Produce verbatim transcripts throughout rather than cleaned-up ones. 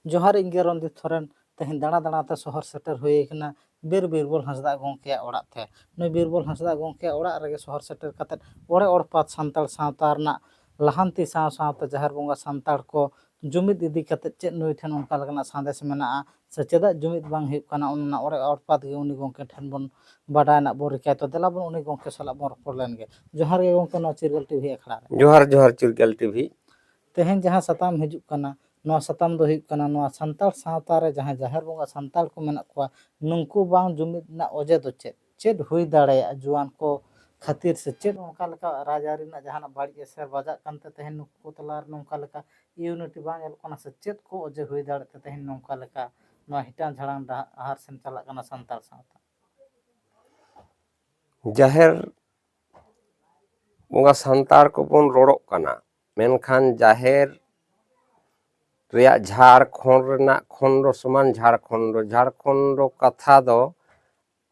ᱡᱚᱦᱟᱨ, ᱤᱧ ᱜᱮ ᱨᱚᱱᱫᱤᱯ ᱥᱚᱨᱮᱱ᱾ ᱛᱮᱦᱮᱧ ᱫᱟᱬᱟ ᱫᱟᱬᱟ ᱛᱮ ᱥᱚᱦᱚᱨ ᱥᱮᱴᱮᱨ ᱦᱩᱭ ᱟᱠᱟᱱᱟ ᱵᱤᱨ ᱵᱤᱨᱵᱚᱞ ᱦᱟᱸᱥᱫᱟ ᱜᱚᱢᱠᱮᱭᱟᱜ ᱚᱲᱟᱜ ᱛᱮ᱾ ᱱᱩᱭ ᱵᱤᱨᱵᱚᱞ ᱦᱟᱸᱥᱫᱟ ᱜᱚᱢᱠᱮᱭᱟᱜ ᱚᱲᱟᱜ ᱨᱮᱜᱮ ᱥᱚᱦᱚᱨ ᱥᱮᱴᱮᱨ ᱠᱟᱛᱮᱫ ᱚᱲᱮ ᱚᱲᱯᱟᱛ ᱥᱟᱱᱛᱟᱲ ᱥᱟᱶᱛᱟ ᱨᱮᱱᱟᱜ ᱞᱟᱦᱟᱱᱛᱤ ᱥᱟᱶ ᱥᱟᱶᱛᱮ ᱡᱟᱦᱮᱨ ᱵᱚᱸᱜᱟ ᱥᱟᱱᱛᱟᱲ ᱠᱚ ᱡᱩᱢᱤᱫ ᱤᱫᱤ ᱠᱟᱛᱮᱫ ᱪᱮᱫ ᱱᱩᱭ ᱴᱷᱮᱱ ᱚᱱᱠᱟ ᱞᱮᱠᱟᱱᱟᱜ ᱥᱟᱸᱫᱮᱥ ᱢᱮᱱᱟᱜᱼᱟ ᱥᱮ ᱪᱮᱫᱟᱜ ᱡᱩᱢᱤᱫ ᱵᱟᱝ ᱦᱩᱭᱩᱜ ᱠᱟᱱᱟ, ᱚᱱᱟ ᱚᱲᱮ ᱚᱲᱯᱟᱛ ᱜᱮ ᱩᱱᱤ ᱜᱚᱢᱠᱮ ᱴᱷᱮᱱ ᱵᱚᱱ ᱵᱟᱰᱟᱭ ᱨᱮᱱᱟᱜ ᱵᱚᱱ ᱨᱤᱠᱟᱹᱭᱟ᱾ ᱛᱚ ᱫᱮᱞᱟ ᱵᱚᱱ ᱩᱱᱤ ᱜᱚᱢᱠᱮ ᱥᱟᱞᱟᱜ ᱵᱚᱱ ᱨᱚᱯᱚᱲ ᱞᱮᱱ ᱜᱮ᱾ ᱡᱚᱦᱟᱨ ᱜᱮ ᱜᱚᱢᱠᱮ, ᱱᱚᱣᱟ ᱪᱤᱨᱜᱟᱹᱞ ᱴᱤᱵᱷᱤ ᱟᱠᱷᱲᱟ ᱨᱮ᱾ ᱡᱚᱦᱟᱨ, ᱡᱚᱦᱟᱨ, ᱪᱤᱨᱜᱟᱹᱞ ᱴᱤᱵᱷᱤ᱾ ᱛᱮᱦᱮᱧ ᱡᱟᱦᱟᱸ ᱥᱟᱛᱟᱢ ᱦᱤᱡᱩᱜ ᱠᱟᱱᱟ, ᱱᱚᱣᱟ ᱥᱟᱛᱟᱢ ᱫᱚ ᱦᱩᱭᱩᱜ ᱠᱟᱱᱟ ᱱᱚᱣᱟ ᱥᱟᱱᱛᱟᱲ ᱥᱟᱶᱛᱟ ᱨᱮ ᱡᱟᱦᱟᱸᱭ ᱡᱟᱦᱮᱨ ᱵᱚᱸᱜᱟ ᱥᱟᱱᱛᱟᱲ ᱠᱚ ᱢᱮᱱᱟᱜ ᱠᱚᱣᱟ, ᱱᱩᱠᱩ ᱵᱟᱝ ᱡᱩᱢᱤᱫ ᱨᱮᱱᱟᱜ ᱚᱡᱮ ᱫᱚ ᱪᱮᱫ? ᱪᱮᱫ ᱦᱩᱭ ᱫᱟᱲᱮᱭᱟᱜᱼᱟ ᱡᱩᱣᱟᱹᱱ ᱠᱚ ᱠᱷᱟᱹᱛᱤᱨ ᱥᱮ ᱪᱮᱫ ᱚᱱᱠᱟ ᱞᱮᱠᱟ ᱨᱟᱡᱽᱟᱹᱨᱤ ᱨᱮᱱᱟᱜ ᱡᱟᱦᱟᱱᱟᱜ ᱵᱟᱹᱲᱤᱡ ᱮᱥᱮᱨ ᱵᱟᱡᱟᱜ ᱠᱟᱱᱛᱮ ᱛᱮᱦᱮᱧ ᱱᱩᱠᱩ ᱠᱚ ᱛᱟᱞᱟ ᱨᱮ ᱱᱚᱝᱠᱟ ᱞᱮᱠᱟ ᱤᱭᱩᱱᱤᱴᱤ ᱵᱟᱝ ᱧᱮᱞᱚᱜ ᱠᱟᱱᱟ ᱥᱮ ᱪᱮᱫ ᱠᱚ ᱚᱡᱮ ᱦᱩᱭ ᱫᱟᱲᱮᱭᱟᱜ ᱛᱮ ᱛᱮᱦᱮᱧ ᱱᱚᱝᱠᱟ ᱞᱮᱠᱟ ᱱᱚᱣᱟ ᱦᱤᱴᱟᱝ ᱡᱷᱟᱲᱟᱝ ᱰᱟᱦᱟᱨ ᱥᱮᱱ ᱪᱟᱞᱟᱜ ᱠᱟᱱᱟ ᱥᱟᱱᱛᱟᱲ ᱥᱟᱶᱛᱟ? ᱡᱟᱦᱮᱨ ᱵᱚᱸᱜᱟ ᱥᱟᱱᱛᱟᱲ ᱠᱚᱵᱚᱱ ᱨᱚᱲᱚᱜ ᱠᱟᱱᱟ, ᱢᱮᱱᱠᱷᱟᱱ ᱡᱟᱦᱮᱨ ᱨᱮᱭᱟᱜ ᱡᱷᱟᱲᱠᱷᱚᱸᱰ ᱨᱮᱱᱟᱜ ᱠᱷᱚᱸᱰᱚ ᱥᱚᱢᱟᱱ ᱡᱷᱟᱲᱠᱷᱚᱸᱰᱚ, ᱡᱷᱟᱲᱠᱷᱚᱸᱰᱚ ᱠᱟᱛᱷᱟ ᱫᱚ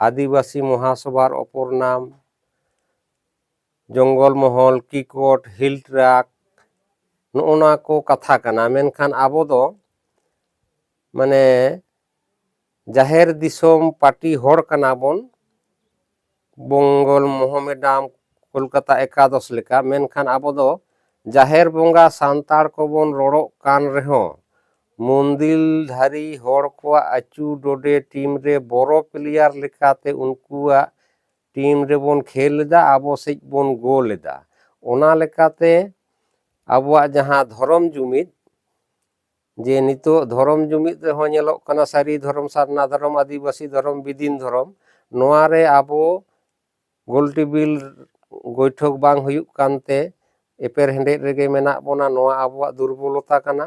ᱟᱹᱫᱤᱵᱟᱹᱥᱤ ᱢᱚᱦᱟᱥᱚᱵᱷᱟᱨ ᱚᱯᱚᱨ ᱱᱟᱢ, ᱡᱚᱝᱜᱚᱞ ᱢᱚᱦᱚᱞ, ᱠᱤᱠᱚᱴ, ᱦᱤᱞ ᱴᱨᱟᱠ, ᱱᱚᱜᱼᱚ ᱱᱚᱣᱟ ᱠᱚ ᱠᱟᱛᱷᱟ ᱠᱟᱱᱟ᱾ ᱢᱮᱱᱠᱷᱟᱱ ᱟᱵᱚ ᱫᱚ ᱢᱟᱱᱮ ᱡᱟᱦᱮᱨ ᱫᱤᱥᱚᱢ ᱯᱟᱹᱴᱤ ᱦᱚᱲ ᱠᱟᱱᱟ ᱵᱚᱱ, ᱵᱚᱝᱜᱚᱞ ᱢᱚᱦᱚᱢᱮᱰᱟᱢ, ᱠᱳᱞᱠᱟᱛᱟ ᱮᱠᱟᱫᱚᱥ ᱞᱮᱠᱟ᱾ ᱢᱮᱱᱠᱷᱟᱱ ᱟᱵᱚ ᱫᱚ ᱡᱟᱦᱮᱨ ᱵᱚᱸᱜᱟ ᱥᱟᱱᱛᱟᱲ ᱠᱚᱵᱚᱱ ᱨᱚᱲᱚᱜ ᱠᱟᱱ ᱨᱮᱦᱚᱸ, ᱢᱚᱱᱫᱤᱞ ᱫᱷᱟᱹᱨᱤ ᱦᱚᱲ ᱠᱚᱣᱟᱜ ᱟᱹᱪᱩ ᱰᱚᱰᱮ ᱴᱤᱢ ᱨᱮ ᱵᱚᱨᱚ ᱯᱞᱮᱭᱟᱨ ᱞᱮᱠᱟᱛᱮ ᱩᱱᱠᱩᱣᱟᱜ ᱴᱤᱢ ᱨᱮᱵᱚᱱ ᱠᱷᱮᱞ ᱮᱫᱟ, ᱟᱵᱚ ᱥᱮᱫ ᱵᱚᱱ ᱜᱳᱞ ᱮᱫᱟ᱾ ᱚᱱᱟ ᱞᱮᱠᱟᱛᱮ ᱟᱵᱚᱣᱟᱜ ᱡᱟᱦᱟᱸ ᱫᱷᱚᱨᱚᱢ ᱡᱩᱢᱤᱫ, ᱡᱮ ᱱᱤᱛᱚᱜ ᱫᱷᱚᱨᱚᱢ ᱡᱩᱢᱤᱫ ᱨᱮᱦᱚᱸ ᱧᱮᱞᱚᱜ ᱠᱟᱱᱟ ᱥᱟᱹᱨᱤ ᱫᱷᱚᱨᱚᱢ, ᱥᱟᱨᱱᱟ ᱫᱷᱚᱨᱚᱢ, ᱟᱹᱫᱤᱵᱟᱹᱥᱤ ᱫᱷᱚᱨᱚᱢ, ᱵᱤᱫᱤᱱ ᱫᱷᱚᱨᱚᱢ, ᱱᱚᱣᱟ ᱨᱮ ᱟᱵᱚ ᱜᱳᱞᱴᱮᱵᱤᱞ ᱜᱳᱭᱴᱷᱚᱠ ᱵᱟᱝ ᱦᱩᱭᱩᱜ ᱠᱟᱱᱛᱮ ᱮᱯᱮᱨ ᱦᱮᱸᱰᱮᱡ ᱨᱮᱜᱮ ᱢᱮᱱᱟᱜ ᱵᱚᱱᱟ᱾ ᱱᱚᱣᱟ ᱟᱵᱚᱣᱟᱜ ᱫᱩᱨᱵᱚᱞᱚᱛᱟ ᱠᱟᱱᱟ᱾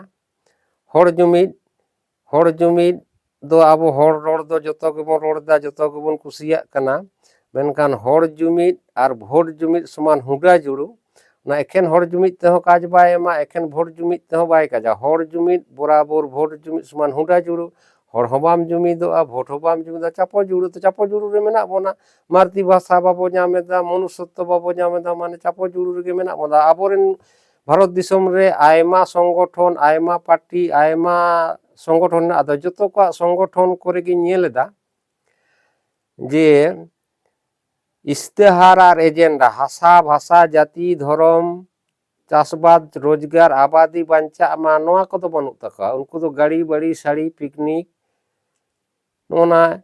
ᱦᱚᱲ ᱡᱩᱢᱤᱫ, ᱦᱚᱲ ᱡᱩᱢᱤᱫ ᱫᱚ ᱟᱵᱚ ᱦᱚᱲ ᱨᱚᱲ ᱫᱚ ᱡᱚᱛᱚ ᱜᱮᱵᱚᱱ ᱨᱚᱲ ᱮᱫᱟ, ᱡᱚᱛᱚ ᱜᱮᱵᱚᱱ ᱠᱩᱥᱤᱭᱟᱜ ᱠᱟᱱᱟ, ᱢᱮᱱᱠᱷᱟᱱ ᱦᱚᱲ ᱡᱩᱢᱤᱫ ᱟᱨ ᱵᱷᱳᱴ ᱡᱩᱢᱤᱫ ᱥᱚᱢᱟᱱ ᱦᱩᱰᱟ ᱡᱩᱲᱩ᱾ ᱚᱱᱟ ᱮᱠᱷᱮᱱ ᱦᱚᱲ ᱡᱩᱢᱤᱫ ᱛᱮᱦᱚᱸ ᱠᱟᱡᱽ ᱵᱟᱭ ᱮᱢᱟ, ᱮᱠᱷᱮᱱ ᱵᱷᱳᱴ ᱡᱩᱢᱤᱫ ᱛᱮᱦᱚᱸ ᱵᱟᱭ ᱠᱟᱡᱟ᱾ ᱦᱚᱲ ᱡᱩᱢᱤᱫ ᱵᱚᱨᱟᱵᱚᱨ ᱵᱷᱳᱴ ᱡᱩᱢᱤᱫ ᱥᱚᱢᱟᱱ ᱦᱩᱰᱟ ᱡᱩᱲᱩ᱾ ᱦᱚᱲ ᱦᱚᱸ ᱵᱟᱢ ᱡᱩᱢᱤᱫᱚᱜᱼᱟ, ᱵᱷᱳᱴ ᱦᱚᱸ ᱵᱟᱢ ᱡᱩᱢᱤᱫᱟ, ᱪᱟᱯᱚ ᱡᱩᱲᱩ ᱛᱮ ᱪᱟᱯᱚ ᱡᱩᱲᱩ ᱨᱮ ᱢᱮᱱᱟᱜ ᱵᱚᱱᱟ᱾ ᱢᱟᱹᱨᱛᱤ ᱵᱷᱟᱥᱟ ᱵᱟᱵᱚ ᱧᱟᱢ ᱮᱫᱟ, ᱢᱚᱱᱩᱥᱥᱚᱛᱛᱚ ᱵᱟᱵᱚ ᱧᱟᱢ ᱮᱫᱟ, ᱢᱟᱱᱮ ᱪᱟᱯᱚ ᱡᱩᱲᱩ ᱨᱮᱜᱮ ᱢᱮᱱᱟᱜ ᱵᱚᱱᱟ᱾ ᱟᱵᱚᱨᱮᱱ ᱵᱷᱟᱨᱚᱛ ᱫᱤᱥᱚᱢ ᱨᱮ ᱟᱭᱢᱟ ᱥᱚᱝᱜᱚᱴᱷᱚᱱ, ᱟᱭᱢᱟ ᱯᱟᱨᱴᱤ, ᱟᱭᱢᱟ ᱥᱚᱝᱜᱚᱴᱷᱚᱱ ᱢᱮᱱᱟᱜᱼᱟ᱾ ᱟᱫᱚ ᱡᱚᱛᱚ ᱠᱚᱣᱟᱜ ᱥᱚᱝᱜᱚᱴᱷᱚᱱ ᱠᱚᱨᱮ ᱜᱤᱧ ᱧᱮᱞ ᱮᱫᱟ ᱡᱮ ᱤᱥᱛᱤᱦᱟᱨ ᱟᱨ ᱮᱡᱮᱱᱰᱟ, ᱦᱟᱥᱟ, ᱵᱷᱟᱥᱟ, ᱡᱟᱹᱛᱤ, ᱫᱷᱚᱨᱚᱢ, ᱪᱟᱥᱵᱟᱥ, ᱨᱳᱡᱽᱜᱟᱨ, ᱟᱵᱟᱫᱤ ᱵᱟᱧᱪᱟᱜ ᱢᱟ, ᱱᱚᱣᱟ ᱠᱚᱫᱚ ᱵᱟᱹᱱᱩᱜ ᱛᱟᱠᱚᱣᱟ᱾ ᱩᱱᱠᱩ ᱫᱚ ᱜᱟᱹᱲᱤ ᱵᱟᱹᱲᱤ, ᱥᱟᱹᱲᱤ, ᱯᱤᱠᱱᱤᱠ, ᱱᱚᱜᱼᱚ ᱱᱟ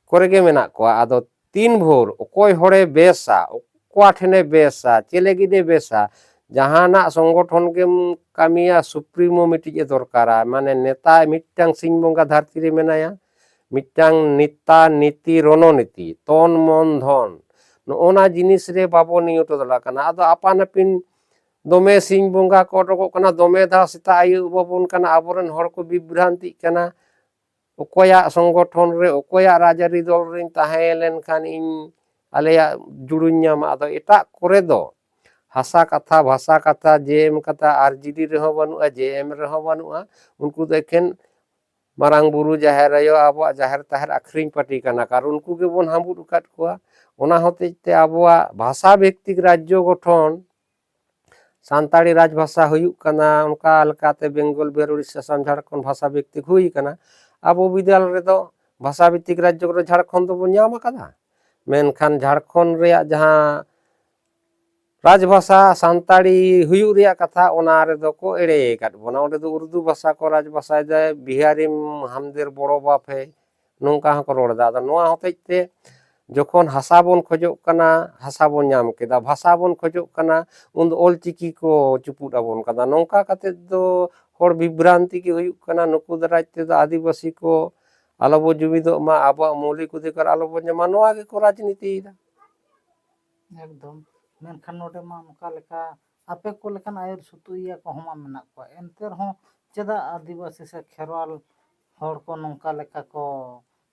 ᱠᱚᱨᱮ ᱜᱮ ᱢᱮᱱᱟᱜ ᱠᱚᱣᱟ᱾ ᱟᱫᱚ ᱛᱤᱱ ᱵᱷᱳᱨ ᱚᱠᱚᱭ ᱦᱚᱲᱮ ᱵᱮᱥᱟ, ᱚᱠᱟ ᱴᱷᱮᱱᱮ ᱵᱮᱥᱟ, ᱪᱮᱫ ᱞᱟᱹᱜᱤᱫ ᱮ ᱵᱮᱥᱟ, ᱡᱟᱦᱟᱱᱟᱜ ᱥᱚᱝᱜᱚᱴᱷᱚᱱ ᱜᱮᱢ ᱠᱟᱹᱢᱤᱭᱟ, ᱥᱩᱯᱨᱤᱢᱳ ᱢᱤᱫᱴᱤᱡ ᱮ ᱫᱚᱨᱠᱟᱨᱟ, ᱢᱟᱱᱮ ᱱᱮᱛᱟ ᱢᱤᱫᱴᱟᱝ ᱥᱤᱧ ᱵᱚᱸᱜᱟ ᱫᱷᱟᱹᱨᱛᱤ ᱨᱮ ᱢᱮᱱᱟᱭᱟ, ᱢᱤᱫᱴᱟᱝ ᱱᱮᱛᱟ, ᱱᱤᱛᱤ, ᱨᱚᱱᱚᱱᱤᱛᱤ, ᱛᱚᱱ, ᱢᱚᱱ, ᱫᱷᱚᱱ, ᱱᱚᱜᱼᱚ ᱱᱟ ᱡᱤᱱᱤᱥ ᱨᱮ ᱵᱟᱵᱚ ᱱᱤᱭᱚᱴᱚ ᱫᱟᱲᱮᱭᱟᱜ ᱠᱟᱱᱟ᱾ ᱟᱫᱚ ᱟᱯᱟᱱ ᱟᱹᱯᱤᱱ ᱫᱚᱢᱮ ᱥᱤᱧ ᱵᱚᱸᱜᱟ ᱠᱚ ᱚᱰᱚᱠᱚᱜ ᱠᱟᱱᱟ, ᱫᱚᱢᱮ ᱫᱷᱟᱣ ᱥᱮᱛᱟᱜ ᱟᱹᱭᱩᱵ ᱟᱵᱚᱱ ᱠᱟᱱᱟ, ᱟᱵᱚᱨᱮᱱ ᱦᱚᱲ ᱠᱚ ᱵᱤᱵᱷᱨᱟᱱᱛᱤᱜ ᱠᱟᱱᱟ᱾ ᱚᱠᱚᱭᱟᱜ ᱥᱚᱝᱜᱚᱴᱷᱚᱱ ᱨᱮ, ᱚᱠᱚᱭᱟᱜ ᱨᱟᱡᱽᱟᱹᱨᱤ ᱫᱚᱞ ᱨᱮᱧ ᱛᱟᱦᱮᱸ ᱞᱮᱱᱠᱷᱟᱱ ᱤᱧ ᱟᱞᱮᱭᱟᱜ ᱡᱩᱲᱩᱧ ᱧᱟᱢᱟ᱾ ᱟᱫᱚ ᱮᱴᱟᱜ ᱠᱚᱨᱮ ᱫᱚ ᱦᱟᱥᱟ ᱠᱟᱛᱷᱟ, ᱵᱷᱟᱥᱟ ᱠᱟᱛᱷᱟ, ᱡᱮ ᱮᱢ ᱠᱟᱛᱷᱟ, ᱟᱨ ᱡᱤ ᱰᱤ ᱨᱮᱦᱚᱸ ᱵᱟᱹᱱᱩᱜᱼᱟ, ᱡᱮ ᱮᱢ ᱨᱮᱦᱚᱸ ᱵᱟᱹᱱᱩᱜᱼᱟ᱾ ᱩᱱᱠᱩ ᱫᱚ ᱮᱠᱷᱮᱱ ᱢᱟᱨᱟᱝ ᱵᱩᱨᱩ, ᱡᱟᱦᱮᱨ ᱟᱭᱳ, ᱟᱵᱚᱣᱟᱜ ᱡᱟᱦᱮᱨ ᱛᱟᱦᱮᱨ ᱟᱹᱠᱷᱨᱤᱧ ᱯᱟᱹᱴᱤ ᱠᱟᱱᱟ, ᱠᱟᱨᱚᱱ ᱩᱱᱠᱩ ᱜᱮᱵᱚᱱ ᱦᱟᱺᱵᱩᱫ ᱟᱠᱟᱫ ᱠᱚᱣᱟ᱾ ᱚᱱᱟ ᱦᱚᱛᱮᱡ ᱛᱮ ᱟᱵᱚᱣᱟᱜ ᱵᱷᱟᱥᱟ ᱵᱷᱤᱛᱛᱤᱠ ᱨᱟᱡᱽᱡᱚ ᱜᱚᱴᱷᱚᱱ, ᱥᱟᱱᱛᱟᱲᱤ ᱨᱟᱡᱽ ᱵᱷᱟᱥᱟ ᱦᱩᱭᱩᱜ ᱠᱟᱱᱟ, ᱚᱱᱠᱟ ᱞᱮᱠᱟᱛᱮ ᱵᱮᱝᱜᱚᱞ, ᱵᱤᱦᱟᱨ, ᱩᱲᱤᱥᱥᱟ, ᱟᱥᱟᱢ, ᱡᱷᱟᱲᱠᱷᱚᱸᱰ ᱵᱷᱟᱥᱟ ᱵᱷᱤᱛᱛᱤᱠ ᱦᱩᱭ ᱠᱟᱱᱟ᱾ ᱟᱵᱚ ᱵᱤᱫᱟᱹᱞ ᱨᱮᱫᱚ ᱵᱷᱟᱥᱟ ᱵᱷᱤᱛᱛᱤᱠ ᱨᱟᱡᱽᱡᱚ ᱠᱚᱨᱮ ᱡᱷᱟᱲᱠᱷᱚᱸᱰ ᱫᱚᱵᱚᱱ ᱧᱟᱢ ᱟᱠᱟᱫᱟ, ᱢᱮᱱᱠᱷᱟᱱ ᱡᱷᱟᱲᱠᱷᱚᱸᱰ ᱨᱮᱭᱟᱜ ᱡᱟᱦᱟᱸ ᱨᱟᱡᱽ ᱵᱷᱟᱥᱟ ᱥᱟᱱᱛᱟᱲᱤ ᱦᱩᱭᱩᱜ ᱨᱮᱭᱟᱜ ᱠᱟᱛᱷᱟ, ᱚᱱᱟ ᱨᱮᱫᱚ ᱠᱚ ᱮᱲᱮ ᱟᱠᱟᱫ ᱵᱚᱱᱟ᱾ ᱚᱸᱰᱮ ᱫᱚ ᱩᱨᱫᱩ ᱵᱷᱟᱥᱟ ᱠᱚ ᱨᱟᱡᱽ ᱵᱷᱟᱥᱟᱭᱮᱫᱟ, ᱵᱤᱦᱟᱨᱤᱢ ᱦᱟᱢᱫᱮᱨ ᱵᱚᱲᱚ ᱵᱟᱯ ᱦᱮ, ᱱᱚᱝᱠᱟ ᱦᱚᱸᱠᱚ ᱨᱚᱲ ᱮᱫᱟ᱾ ᱟᱫᱚ ᱱᱚᱣᱟ ᱦᱚᱛᱮᱡ ᱛᱮ ᱡᱚᱠᱷᱚᱱ ᱦᱟᱥᱟ ᱵᱚᱱ ᱠᱷᱚᱡᱚᱜ ᱠᱟᱱᱟ, ᱦᱟᱥᱟ ᱵᱚᱱ ᱧᱟᱢ ᱠᱮᱫᱟ, ᱵᱷᱟᱥᱟ ᱵᱚᱱ ᱠᱷᱚᱡᱚᱜ ᱠᱟᱱᱟ, ᱩᱱᱫᱚ ᱚᱞ ᱪᱤᱠᱤ ᱠᱚ ᱪᱩᱯᱩᱫ ᱟᱵᱚᱱ ᱠᱟᱱᱟ᱾ ᱱᱚᱝᱠᱟ ᱠᱟᱛᱮᱫ ᱫᱚ ᱦᱚᱲ ᱵᱤᱵᱷᱨᱟᱱᱛᱤ ᱜᱮ ᱦᱩᱭᱩᱜ ᱠᱟᱱᱟ᱾ ᱱᱩᱠᱩ ᱫᱟᱨᱟᱭ ᱛᱮᱫᱚ ᱟᱹᱫᱤᱵᱟᱹᱥᱤ ᱠᱚ ᱟᱞᱚ ᱵᱚ ᱡᱩᱢᱤᱫᱚᱜ ᱢᱟ, ᱟᱵᱚᱣᱟᱜ ᱢᱳᱣᱞᱤᱠ ᱚᱫᱷᱤᱠᱟᱨ ᱟᱞᱚ ᱵᱚ ᱧᱟᱢᱟ, ᱱᱚᱣᱟ ᱜᱮᱠᱚ ᱨᱟᱡᱽᱱᱤᱛᱤᱭᱮᱫᱟ᱾ ᱮᱠᱫᱚᱢ᱾ ᱢᱮᱱᱠᱷᱟᱱ ᱱᱚᱰᱮ ᱢᱟ ᱚᱱᱠᱟ ᱞᱮᱠᱟ ᱟᱯᱮ ᱠᱚ ᱞᱮᱠᱟᱱ ᱟᱹᱭᱩᱨ ᱥᱩᱛᱩᱜᱤᱭᱟᱹ ᱠᱚᱦᱚᱸ ᱢᱟ ᱢᱮᱱᱟᱜ ᱠᱚᱣᱟ, ᱮᱱᱛᱮ ᱨᱮᱦᱚᱸ ᱪᱮᱫᱟᱜ ᱟᱹᱫᱤᱵᱟᱹᱥᱤ ᱥᱮ ᱠᱷᱮᱨᱣᱟᱞ ᱦᱚᱲ ᱠᱚ ᱱᱚᱝᱠᱟ ᱞᱮᱠᱟ ᱠᱚ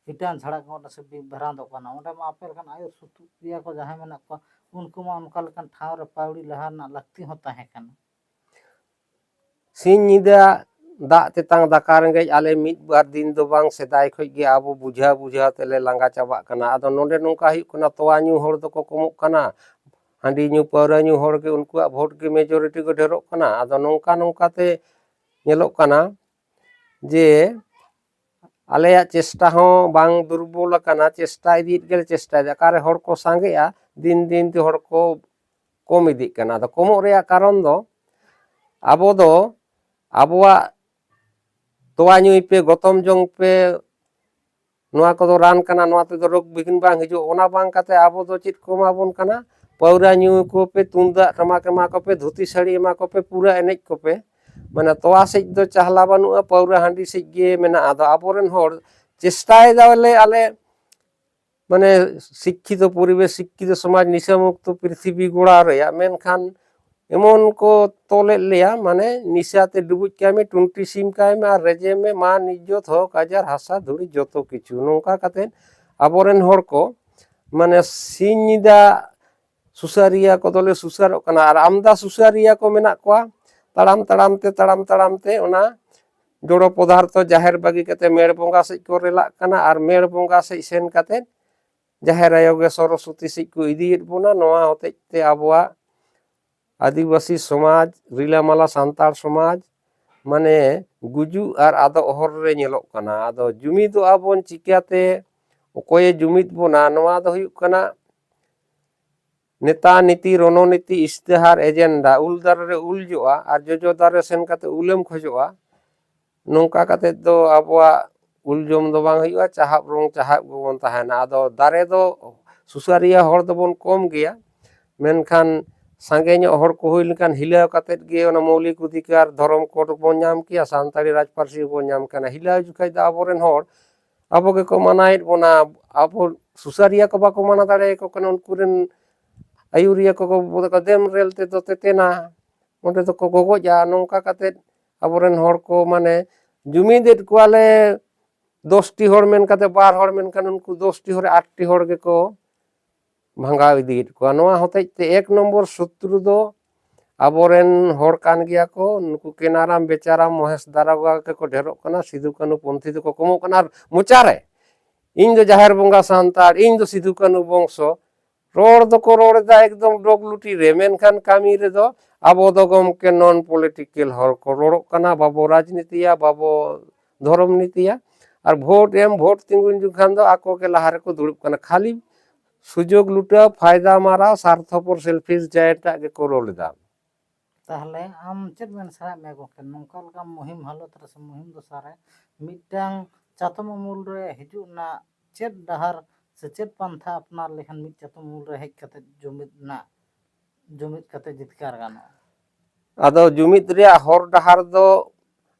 ᱦᱤᱴᱟᱹᱝ ᱡᱷᱟᱲᱟᱝ ᱠᱟᱱᱟ ᱥᱮ ᱵᱤᱵᱷᱨᱟᱱᱛᱚᱜ ᱠᱟᱱᱟ? ᱚᱸᱰᱮ ᱢᱟ ᱟᱯᱮ ᱞᱮᱠᱟᱱ ᱟᱹᱭᱩᱨ ᱥᱩᱛᱩᱜᱤᱭᱟᱹ ᱠᱚ ᱡᱟᱦᱟᱸᱭ ᱢᱮᱱᱟᱜ ᱠᱚᱣᱟ, ᱩᱱᱠᱩ ᱢᱟ ᱚᱱᱠᱟ ᱞᱮᱠᱟᱱ ᱴᱷᱟᱶ ᱨᱮ ᱯᱟᱹᱣᱲᱤ ᱞᱟᱦᱟ ᱨᱮᱱᱟᱜ ᱞᱟᱹᱠᱛᱤ ᱦᱚᱸ ᱛᱟᱦᱮᱸ ᱠᱟᱱᱟ᱾ ᱥᱤᱧ ᱧᱤᱫᱟᱹ ᱫᱟᱜ ᱛᱮᱛᱟᱝ ᱫᱟᱠᱟ ᱨᱮᱸᱜᱮᱡ, ᱟᱞᱮ ᱢᱤᱫ ᱵᱟᱨ ᱫᱤᱱ ᱫᱚ ᱵᱟᱝ, ᱥᱮᱫᱟᱭ ᱠᱷᱚᱱ ᱜᱮ ᱟᱵᱚ ᱵᱩᱡᱷᱟᱹᱣ ᱵᱩᱡᱷᱟᱹᱣ ᱛᱮᱞᱮ ᱞᱟᱸᱜᱟ ᱪᱟᱵᱟᱜ ᱠᱟᱱᱟ᱾ ᱟᱫᱚ ᱱᱚᱰᱮ ᱱᱚᱝᱠᱟ ᱦᱩᱭᱩᱜ ᱠᱟᱱᱟ, ᱛᱚᱣᱟ ᱧᱩ ᱦᱚᱲ ᱫᱚᱠᱚ ᱠᱚᱢᱚᱜ ᱠᱟᱱᱟ, ᱦᱟᱺᱰᱤ ᱧᱩ ᱯᱟᱹᱣᱨᱟᱹ ᱧᱩ ᱦᱚᱲ ᱜᱮ, ᱩᱱᱠᱩᱣᱟᱜ ᱵᱷᱳᱴ ᱜᱮ ᱢᱮᱡᱚᱨᱤᱴᱤ ᱠᱚ ᱰᱷᱮᱨᱚᱜ ᱠᱟᱱᱟ᱾ ᱟᱫᱚ ᱱᱚᱝᱠᱟ ᱱᱚᱝᱠᱟ ᱛᱮ ᱧᱮᱞᱚᱜ ᱠᱟᱱᱟ, ᱡᱮ ᱟᱞᱮᱭᱟᱜ ᱪᱮᱥᱴᱟ ᱦᱚᱸ ᱵᱟᱝ ᱫᱩᱨᱵᱚᱞ ᱟᱠᱟᱱᱟ, ᱪᱮᱥᱴᱟ ᱤᱫᱤᱭᱮᱫ ᱜᱮᱞᱮ ᱪᱮᱥᱴᱟᱭᱮᱫᱟ᱾ ᱚᱠᱟᱨᱮ ᱦᱚᱲ ᱠᱚ ᱥᱟᱸᱜᱮᱜᱼᱟ, ᱫᱤᱱ ᱫᱤᱱ ᱛᱮ ᱦᱚᱲ ᱠᱚ ᱠᱚᱢ ᱤᱫᱤᱜ ᱠᱟᱱᱟ᱾ ᱟᱫᱚ ᱠᱚᱢᱚᱜ ᱨᱮᱭᱟᱜ ᱠᱟᱨᱚᱱ ᱫᱚ ᱟᱵᱚ ᱫᱚ ᱟᱵᱚᱣᱟᱜ ᱛᱚᱣᱟ ᱧᱩᱭ ᱯᱮ, ᱜᱚᱛᱚᱢ ᱡᱚᱝ ᱯᱮ, ᱱᱚᱣᱟ ᱠᱚᱫᱚ ᱨᱟᱱ ᱠᱟᱱᱟ, ᱱᱚᱣᱟ ᱛᱮᱫᱚ ᱨᱳᱜᱽ ᱵᱤᱜᱷᱤᱱ ᱵᱟᱝ ᱦᱤᱡᱩᱜ, ᱚᱱᱟ ᱵᱟᱝ ᱠᱟᱛᱮ ᱟᱵᱚ ᱫᱚ ᱪᱮᱫ ᱠᱚ ᱮᱢᱟ ᱵᱚᱱ ᱠᱟᱱᱟ? ᱯᱟᱹᱣᱨᱟᱹ ᱧᱩ ᱠᱚᱯᱮ, ᱛᱩᱢᱫᱟᱜ ᱴᱟᱢᱟᱠ ᱮᱢᱟ ᱠᱚᱯᱮ, ᱫᱷᱩᱛᱤ ᱥᱟᱹᱲᱤ ᱮᱢᱟ ᱠᱚᱯᱮ, ᱯᱩᱨᱟᱹ ᱮᱱᱮᱡ ᱠᱚᱯᱮ᱾ ᱢᱟᱱᱮ ᱛᱚᱣᱟ ᱥᱮᱫ ᱫᱚ ᱪᱟᱦᱞᱟ ᱵᱟᱹᱱᱩᱜᱼᱟ, ᱯᱟᱹᱣᱨᱟᱹ ᱦᱟᱺᱰᱤ ᱥᱮᱫ ᱜᱮ ᱢᱮᱱᱟᱜᱼᱟ᱾ ᱟᱫᱚ ᱟᱵᱚᱨᱮᱱ ᱦᱚᱲ ᱪᱮᱥᱴᱟᱭᱮᱫᱟ ᱵᱚᱞᱮ ᱟᱞᱮ ᱢᱟᱱᱮ ᱥᱤᱠᱠᱷᱤᱛᱚ ᱯᱚᱨᱤᱵᱮᱥ, ᱥᱤᱠᱠᱷᱤᱛᱚ ᱥᱚᱢᱟᱡᱽ, ᱱᱤᱥᱟᱹ ᱢᱩᱠᱛᱚ ᱯᱨᱤᱛᱷᱤᱵᱤ ᱜᱚᱲᱟᱣ ᱨᱮᱭᱟᱜ, ᱢᱮᱱᱠᱷᱟᱱ ᱮᱢᱚᱱ ᱠᱚ ᱛᱚᱞᱮᱫ ᱞᱮᱭᱟ, ᱢᱟᱱᱮ ᱱᱤᱥᱟᱹ ᱛᱮ ᱰᱩᱵᱩᱡ ᱠᱟᱭ ᱢᱮ, ᱴᱩᱱᱴᱤ ᱥᱤᱢ ᱠᱟᱭ ᱢᱮ ᱟᱨ ᱨᱮᱡᱮ ᱢᱮ, ᱢᱟ ᱱᱤᱡᱚᱛ ᱦᱚᱠ ᱟᱡᱟᱨ ᱦᱟᱥᱟ ᱫᱷᱩᱲᱤ ᱡᱚᱛᱚ ᱠᱤᱪᱷᱩ᱾ ᱱᱚᱝᱠᱟ ᱠᱟᱛᱮᱫ ᱟᱵᱚᱨᱮᱱ ᱦᱚᱲ ᱠᱚ ᱢᱟᱱᱮ ᱥᱤᱧ ᱧᱤᱫᱟᱹ ᱥᱩᱥᱟᱹᱨᱤᱭᱟᱹ ᱠᱚᱫᱚᱞᱮ ᱥᱩᱥᱟᱹᱨᱚᱜ ᱠᱟᱱᱟ᱾ ᱟᱨ ᱟᱢᱫᱟ ᱥᱩᱥᱟᱹᱨᱤᱭᱟᱹ ᱠᱚ ᱢᱮᱱᱟᱜ ᱠᱚᱣᱟ, ᱛᱟᱲᱟᱢ ᱛᱟᱲᱟᱢ ᱛᱮ, ᱛᱟᱲᱟᱢ ᱛᱟᱲᱟᱢ ᱛᱮ ᱚᱱᱟ ᱡᱚᱲᱚ ᱯᱚᱫᱟᱨᱛᱷᱚ ᱡᱟᱦᱮᱨ ᱵᱟᱹᱜᱤ ᱠᱟᱛᱮ ᱢᱮᱲ ᱵᱚᱸᱜᱟ ᱥᱮᱫ ᱠᱚ ᱨᱮᱞᱟᱜ ᱠᱟᱱᱟ ᱟᱨ ᱢᱮᱲ ᱵᱚᱸᱜᱟ ᱥᱮᱫ ᱥᱮᱱ ᱠᱟᱛᱮ ᱡᱟᱦᱮᱨ ᱟᱭᱳ ᱜᱮ ᱥᱚᱨᱚᱥᱚᱛᱤ ᱥᱮᱫ ᱠᱚ ᱤᱫᱤᱭᱮᱫ ᱵᱚᱱᱟ᱾ ᱱᱚᱣᱟ ᱦᱚᱛᱮᱡ ᱛᱮ ᱟᱵᱚᱣᱟᱜ ᱟᱹᱫᱤᱵᱟᱹᱥᱤ ᱥᱚᱢᱟᱡᱽ, ᱨᱤᱞᱟᱢᱟᱞᱟ ᱥᱟᱱᱛᱟᱲ ᱥᱚᱢᱟᱡᱽ ᱢᱟᱱᱮ ᱜᱩᱡᱩᱜ ᱟᱨ ᱟᱫᱚᱜ ᱦᱚᱨ ᱨᱮ ᱧᱮᱞᱚᱜ ᱠᱟᱱᱟ᱾ ᱟᱫᱚ ᱡᱩᱢᱤᱫᱚᱜᱼᱟ ᱵᱚᱱ ᱪᱤᱠᱟᱹᱛᱮ? ᱚᱠᱚᱭᱮ ᱡᱩᱢᱤᱫ ᱵᱚᱱᱟ? ᱱᱚᱣᱟ ᱫᱚ ᱦᱩᱭᱩᱜ ᱠᱟᱱᱟ ᱱᱮᱛᱟ ᱱᱤᱛᱤ, ᱨᱚᱱᱚᱱᱤᱛᱤ, ᱤᱥᱛᱤᱦᱟᱨ, ᱮᱡᱮᱱᱰᱟ᱾ ᱩᱞ ᱫᱟᱨᱮ ᱨᱮ ᱩᱞ ᱡᱚᱜᱼᱟ ᱟᱨ ᱡᱚᱡᱚ ᱫᱟᱨᱮ ᱥᱮᱱ ᱠᱟᱛᱮ ᱩᱞᱮᱢ ᱠᱷᱚᱡᱚᱜᱼᱟ᱾ ᱱᱚᱝᱠᱟ ᱠᱟᱛᱮ ᱫᱚ ᱟᱵᱚᱣᱟᱜ ᱩᱞ ᱡᱚᱢ ᱫᱚ ᱵᱟᱝ ᱦᱩᱭᱩᱜᱼᱟ, ᱪᱟᱦᱟᱵ ᱨᱚᱝ ᱪᱟᱦᱟᱵ ᱜᱮᱵᱚᱱ ᱛᱟᱦᱮᱱᱟ᱾ ᱟᱫᱚ ᱫᱟᱨᱮ ᱫᱚ ᱥᱩᱥᱟᱹᱨᱤᱭᱟᱹ ᱦᱚᱲ ᱫᱚᱵᱚᱱ ᱠᱚᱢ ᱜᱮᱭᱟ, ᱢᱮᱱᱠᱷᱟᱱ ᱥᱟᱸᱜᱮ ᱧᱚᱜ ᱦᱚᱲ ᱠᱚ ᱦᱩᱭ ᱞᱮᱱᱠᱷᱟᱱ ᱦᱤᱞᱟᱹᱣ ᱠᱟᱛᱮ ᱜᱮ ᱚᱱᱟ ᱢᱳᱣᱞᱤᱠ ᱚᱫᱷᱤᱠᱟᱨ, ᱫᱷᱚᱨᱚᱢ ᱠᱳᱰ ᱵᱚᱱ ᱧᱟᱢ ᱠᱮᱭᱟ, ᱥᱟᱱᱛᱟᱲᱤ ᱨᱟᱡᱽ ᱯᱟᱹᱨᱥᱤ ᱵᱚᱱ ᱧᱟᱢ ᱠᱟᱱᱟ᱾ ᱦᱤᱞᱟᱹᱣ ᱡᱚᱠᱷᱟᱡ ᱫᱚ ᱟᱵᱚᱨᱮᱱ ᱦᱚᱲ ᱟᱵᱚ ᱜᱮᱠᱚ ᱢᱟᱱᱟᱭᱮᱫ ᱵᱚᱱᱟ᱾ ᱟᱵᱚ ᱥᱩᱥᱟᱹᱨᱤᱭᱟᱹ ᱠᱚ ᱵᱟᱠᱚ ᱢᱟᱱᱟ ᱫᱟᱲᱮᱭᱟᱠᱚ ᱠᱟᱱᱟ, ᱩᱱᱠᱩ ᱨᱮᱱ ᱟᱹᱭᱩᱨᱤᱭᱟᱹ ᱠᱚ ᱠᱚ ᱫᱮᱢ ᱨᱮᱞ ᱛᱮᱫᱚ ᱛᱮᱛᱮᱱᱟ, ᱚᱸᱰᱮ ᱫᱚᱠᱚ ᱜᱚᱜᱚᱡᱼᱟ᱾ ᱱᱚᱝᱠᱟ ᱠᱟᱛᱮ ᱟᱵᱚᱨᱮᱱ ᱦᱚᱲ ᱠᱚ ᱢᱟᱱᱮ ᱡᱩᱢᱤᱫᱮᱫ ᱠᱚᱣᱟᱞᱮ, ᱫᱚᱥᱴᱤ ᱦᱚᱲ ᱢᱮᱱ ᱠᱟᱛᱮ ᱵᱟᱨ ᱦᱚᱲ ᱢᱮᱱᱠᱷᱟᱱ ᱩᱱᱠᱩ ᱫᱚᱥᱴᱤ ᱦᱚᱲ ᱨᱮ ᱟᱴᱴᱤ ᱦᱚᱲ ᱜᱮᱠᱚ ᱵᱷᱟᱸᱜᱟᱣ ᱤᱫᱤᱭᱮᱫ ᱠᱚᱣᱟ᱾ ᱱᱚᱣᱟ ᱦᱚᱛᱮᱡ ᱛᱮ ᱮᱠ ᱱᱚᱢᱵᱚᱨ ᱥᱚᱛᱨᱩ ᱫᱚ ᱟᱵᱚᱨᱮᱱ ᱦᱚᱲ ᱠᱟᱱ ᱜᱮᱭᱟ ᱠᱚ᱾ ᱱᱩᱠᱩ ᱠᱮᱱᱟᱨᱟᱢ ᱵᱮᱪᱟᱨᱟᱢ ᱢᱚᱦᱮᱥ ᱫᱟᱨᱚᱜᱟ ᱜᱮᱠᱚ ᱰᱷᱮᱨᱚᱜ ᱠᱟᱱᱟ, ᱥᱤᱫᱩ ᱠᱟᱹᱱᱦᱩ ᱯᱚᱱᱛᱷᱤ ᱫᱚᱠᱚ ᱠᱚᱢᱚᱜ ᱠᱟᱱᱟ᱾ ᱟᱨ ᱢᱚᱪᱟᱨᱮ ᱤᱧ ᱫᱚ ᱡᱟᱦᱮᱨ ᱵᱚᱸᱜᱟ ᱥᱟᱱᱛᱟᱲ, ᱤᱧ ᱫᱚ ᱥᱤᱫᱩ ᱠᱟᱹᱱᱦᱩ ᱵᱚᱝᱥᱚ, ᱨᱚᱲ ᱫᱚᱠᱚ ᱨᱚᱲ ᱮᱫᱟ ᱮᱠᱫᱚᱢ ᱰᱚᱜᱽ ᱞᱩᱴᱤ ᱨᱮ, ᱢᱮᱱᱠᱷᱟᱱ ᱠᱟᱹᱢᱤ ᱨᱮᱫᱚ ᱟᱵᱚ ᱫᱚ ᱜᱚᱢᱠᱮ non political ᱦᱚᱲ ᱠᱚ ᱨᱚᱲᱚᱜ ᱠᱟᱱᱟ, ᱵᱟᱵᱚ ᱨᱟᱡᱽᱱᱤᱛᱤᱭᱟ, ᱵᱟᱵᱚ ᱫᱷᱚᱨᱚᱢ ᱱᱤᱛᱤᱭᱟ᱾ ᱟᱨ ᱵᱷᱳᱴ ᱮᱢ, ᱵᱷᱳᱴ ᱛᱤᱸᱜᱩᱱ ᱡᱚᱠᱷᱟᱱ ᱫᱚ ᱟᱠᱚ ᱜᱮ ᱞᱟᱦᱟ ᱨᱮᱠᱚ ᱫᱩᱲᱩᱵ ᱠᱟᱱᱟ᱾ ᱠᱷᱟᱹᱞᱤ ᱥᱩᱡᱳᱜᱽ ᱞᱩᱴᱟᱹᱣ, ᱯᱷᱟᱭᱫᱟ ᱢᱟᱨᱟᱣ, ᱥᱟᱨᱛᱷᱚᱯᱚᱨ selfish giant ᱟᱜ ᱜᱮᱠᱚ ᱨᱳᱞ ᱮᱫᱟ᱾ ᱛᱟᱦᱚᱞᱮ ᱟᱢ ᱪᱮᱫ ᱢᱮᱱ ᱥᱟᱱᱟᱭᱮᱫ ᱢᱮᱭᱟ ᱜᱚᱢᱠᱮ, ᱱᱚᱝᱠᱟ ᱞᱮᱠᱟ ᱢᱩᱦᱤᱢ ᱦᱟᱞᱚᱛ ᱨᱮ ᱥᱮ ᱢᱩᱦᱤᱢ ᱫᱚᱥᱟ ᱨᱮ ᱢᱤᱫᱴᱟᱝ ᱪᱟᱛᱚᱢ ᱩᱢᱩᱞ ᱨᱮ ᱦᱤᱡᱩᱜ ᱨᱮᱱᱟᱜ ᱪᱮᱫ ᱰᱟᱦᱟᱨ ᱥᱮ ᱪᱮᱫ ᱯᱟᱱᱛᱷᱟ ᱟᱯᱱᱟᱨ ᱞᱮᱠᱷᱟᱱ ᱢᱤᱫ ᱪᱟᱛᱚᱢ ᱩᱢᱩᱞ ᱨᱮ ᱦᱮᱡ ᱠᱟᱛᱮ ᱡᱩᱢᱤᱫ ᱨᱮᱱᱟᱜ, ᱡᱩᱢᱤᱫ ᱠᱟᱛᱮ ᱡᱤᱛᱠᱟᱹᱨ ᱜᱟᱱᱚᱜᱼᱟ? ᱟᱫᱚ ᱡᱩᱢᱤᱫ ᱨᱮᱭᱟᱜ ᱦᱚᱨ ᱰᱟᱦᱟᱨ ᱫᱚ